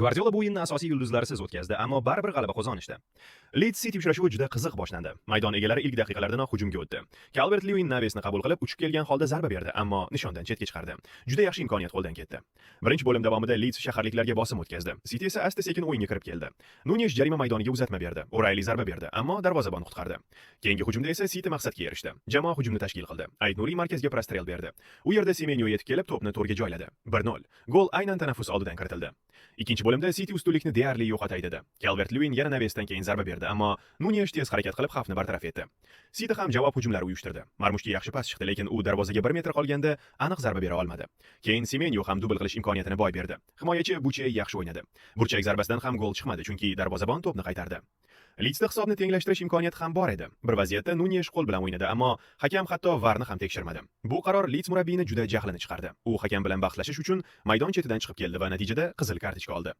Gvardiola bu o'yinni asosiy yulduzlarisiz o'tkazdi, ammo baribir g'alaba qozonishdi. Leeds City uchrashuvi juda qiziq boshlandi. Maydon egalari ilk daqiqalardanoq hujumga o'tdi. Calvert Lewin Navesni qabul qilib, uchib kelgan holda zarba berdi, ammo nishondan chetga chiqardi. Juda yaxshi imkoniyat qo'ldan ketdi. Birinchi bo'lim davomida Leeds shaharliklarga bosim o'tkazdi. City esa asta-sekin o'yinga kirib keldi. Nunes jarima maydoniga uzatma berdi. O'rayli zarba berdi, ammo darvozabon qutqardi. Keyingi hujumda esa City maqsadga erishdi. Jamoa hujumni tashkil qildi. Ait Nuri markazga прострел berdi. U yerda Semenyo yetib kelib, to'pni to'rga joyladi. 1-0. Gol aynan tanaffus oldidan kiritildi. Ikkinchi bo'limda City ustunlikni deyarli yo'qotay dedi. Calvert Lewin yana Navesdan keyin zarba berdi, ammo Nunes tez harakat qilib xavfni bartaraf etdi. City ham javob hujumlari uyushtirdi. Marmushga yaxshi pas chiqdi, lekin u darvozaga 1 metr qolganda aniq zarba bera olmadi. Keyin Semenyo ham dubl qilish imkoniyatini boy berdi. Himoyachi Buche yaxshi o'ynadi. Burchak zarbasidan ham gol chiqmadi, chunki darvozabon to'pni qaytardi. Leedsda hisobni tenglashtirish imkoniyati ham bor edi. Bir vaziyatda Nunes qo'l bilan o'ynadi, ammo hakam hatto VARni ham tekshirmadi. Bu qaror Leeds murabbiyini juda jahlini chiqardi. U hakam bilan bahslashish uchun maydon chetidan chiqib keldi va natijada qizil kartochka oldi.